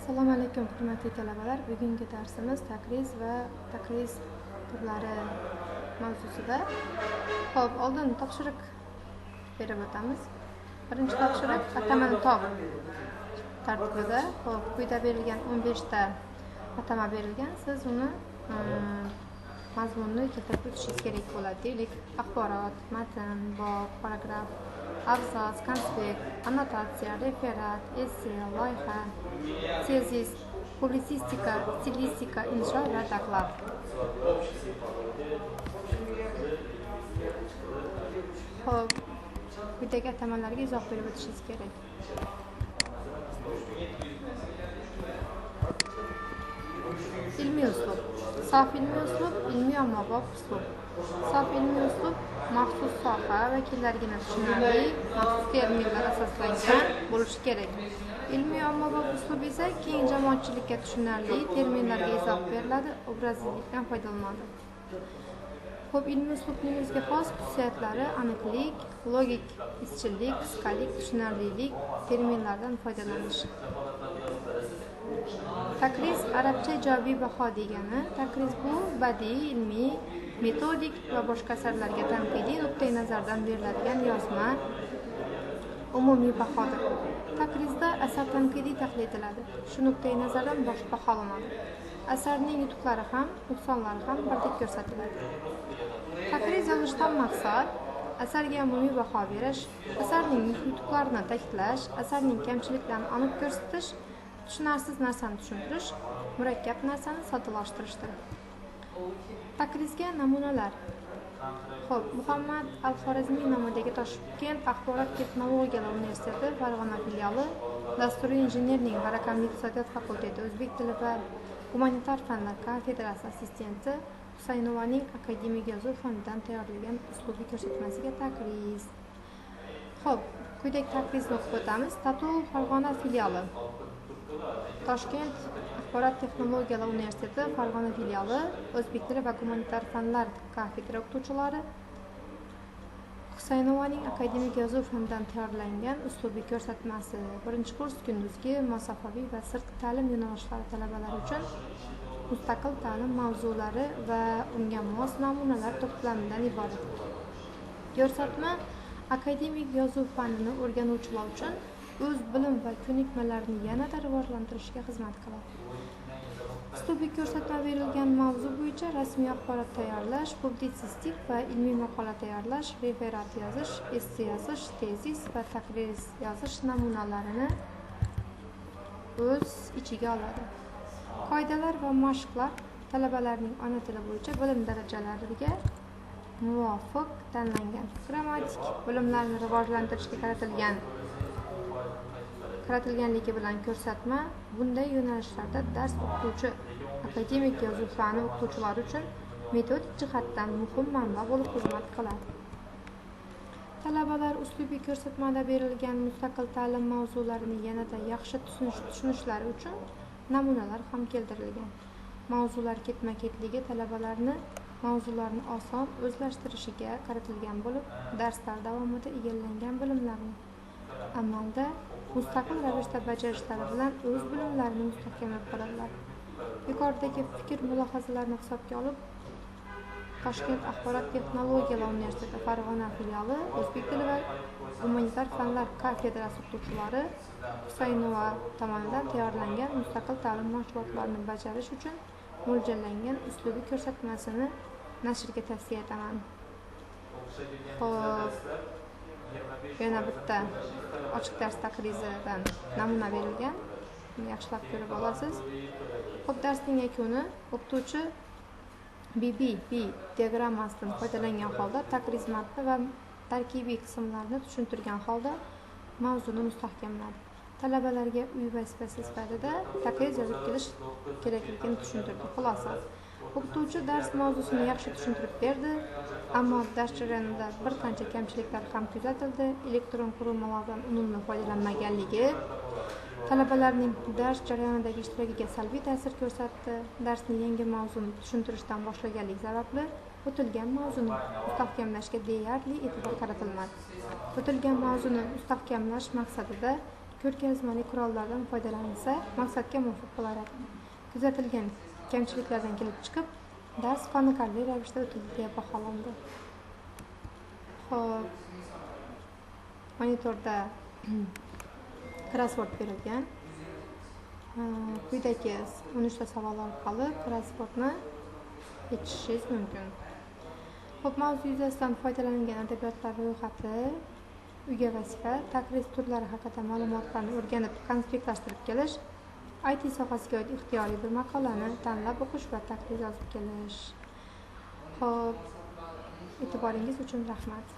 Assalomu alaykum, hurmatli talabalar. Bugungi darsimiz takriz va takriz turlari mavzusida. Xo'p, oldin topshiriq berib o'tamiz. Birinchi topshiriq atamani top tartibida. Xo'p, quyida berilgan 15 ta atama berilgan. Siz uni mazmunini keltirib o'tishingiz kerak bo'ladi. Deylik, axborot, matn, bob, paragraf, abzas, konspekt, annotatsiya, referat, esse, loyiha, tezis, publitsistika, stilistika, insho va doklad. Xo'p, quyidagi atamalarga izoh berib o'tishingiz kerak. Ilmiy uslub. Sof ilmiy uslub, ilmiy ommabop uslub. Sof ilmiy uslub maxsus soha vakillarigina tushunarli, maxsus terminlar asoslangan bo'lishi kerak. Ilmiy ommabop uslub esa keng jamoatchilikka tushunarli terminlarga izoh beriladi, obrazlilikdan foydalanadi. Xo'p, ilmiy uslubning o'ziga xos xususiyatlari aniqlik, logik izchillik, qisqalik, tushunarlilik, terminlardan foydalanish. Takriz arabcha ijobiy baho degani. Takriz bu badiiy, ilmiy, metodik va boshqa asarlarga tanqidiy nuqtai nazardan beriladigan yozma umumiy bahodir. Takrizda asar tanqidiy tahlil etiladi. Shu nuqtai nazardan baholanadi. Asarning yutuqlari ham, nuqsonlari ham birdek ko'rsatiladi. Takriz yozishdan maqsad asarga umumiy baho berish, asarning yutuqlarini ta'kidlash, asarning kamchiliklarini aniq ko'rsatish, tushunarsiz narsani tushuntirish, murakkab narsani soddalashtirishdir. Takrizga namunalar. Xo'p, Muhammad al-Xorazmiy nomidagi Toshkent axborot texnologiyalari universiteti Farg'ona filiali dasturiy injenerning va raqamli iqtisodiyot fakulteti o'zbek tili va gumanitar fanlar kafedrasi assistenti Husaynovaning akademik yozuv fanidan tayyorlagan uslubiy ko'rsatmasiga takriz. Xo'p, quyidagi takrizni o'qib o'tamiz. Tatu Farg'ona filiali Toshkent axborot texnologiyalari universiteti Farg'ona filiali o'zbek tili va gumanitar fanlar kafedra o'qituvchilari Husaynovaning akademik yozuv fanidan tayyorlangan uslubiy ko'rsatmasi 1-kurs kunduzgi, masofaviy va sirtqi ta'lim yo'nalishlari talabalari uchun mustaqil ta'lim mavzulari va unga mos namunalar to'plamidan iborat. Ko'rsatma akademik yozuv fanini o'rganuvchilar uchun o'z bilim va ko'nikmalarini yanada rivojlantirishga xizmat qiladi. Uslubiy ko'rsatma berilgan mavzu bo'yicha rasmiy axborot tayyorlash, publitsistik va ilmiy maqola tayyorlash, referat yozish, esse yozish, tezis va takriz yozish namunalarini o'z ichiga oladi. Qoidalar va mashqlar talabalarning ona tili bo'yicha bilim darajalariga muvofiq tanlangan. Grammatik bilimlarni rivojlantirishga qaratilganligi bilan ko'rsatma bunday yo'nalishlarda dars o'qituvchi akademik yozuv fani o'qituvchilari uchun metodik jihatdan muhim manba bo'lib xizmat qiladi. Talabalar uslubiy ko'rsatmada berilgan mustaqil ta'lim mavzularini yanada yaxshi tushunishlari uchun namunalar ham keltirilgan. Mavzular ketma-ketligi talabalarni mavzularni oson o'zlashtirishiga qaratilgan bo'lib, darslar davomida egallangan bilimlarni amalda mustaqil ravishda bajarishlari bilan o'z bilimlarini mustahkamlab qoladilar. Yuqoridagi fikr mulohazalarni hisobga olib, Toshkent axborot texnologiyalari universiteti Farg'ona filiali o'zbek tili va gumanitar fanlar kafedrasi o'qituvchilari Husaynova tomonidan tayyorlangan mustaqil ta'lim mashg'ulotlarini bajarish uchun mo'ljallangan uslubiy ko'rsatmasini nashrga tavsiya etaman. Xo'p, yana bitta ochiq dars takrizidan namuna berilgan. Buni yaxshilab ko'rib olasiz. Xo'p, darsning yakuni o'qituvchi BBB diagrammasidan foydalangan holda takriz matni va tarkibiy qismlarni tushuntirgan holda mavzuni mustahkamladi. Talabalarga uy vazifasi sifatida takriz yozib kelish kerakligini tushuntirdi. Xulosa, o'qituvchi dars mavzusini yaxshi tushuntirib berdi, ammo dars jarayonida bir qancha kamchiliklar ham kuzatildi. Elektron qurilmalardan unumli foydalanmaganligi talabalarning dars jarayonidagi ishtirokiga salbiy ta'sir ko'rsatdi. Darsni yangi mavzuni tushuntirishdan boshlaganlik sababli o'tilgan mavzuni mustahkamlashga deyarli e'tibor qaratilmadi. O'tilgan mavzuni mustahkamlash maqsadida ko'rgazmali qurollardan foydalanilsa, maqsadga muvofiq bo'lar edi. Kuzatilgan kamchiliklardan kelib chiqib, dars qoniqarli ravishda o'tildi deya baholandi. Xo'p, monitorda crossword berilgan. Quyidagi 13 ta savol orqali crosswordni yechishingiz mumkin. Xo'p, mavzu yuzasidan foydalanilgan adabiyotlar ro'yxati, uyga vazifa, taqriz turlari haqida ma'lumotlarni o'rganib, konspektlashtirib kelish, IT sohasiga oid ixtiyoriy bir maqolani tanlab o'qish va taqriz yozib kelish. Xo'p, e'tiboringiz uchun rahmat.